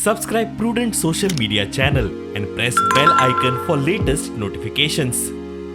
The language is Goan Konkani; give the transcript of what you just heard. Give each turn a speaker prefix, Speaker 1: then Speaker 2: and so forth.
Speaker 1: Subscribe Prudent social media channel and press bell icon for latest notifications.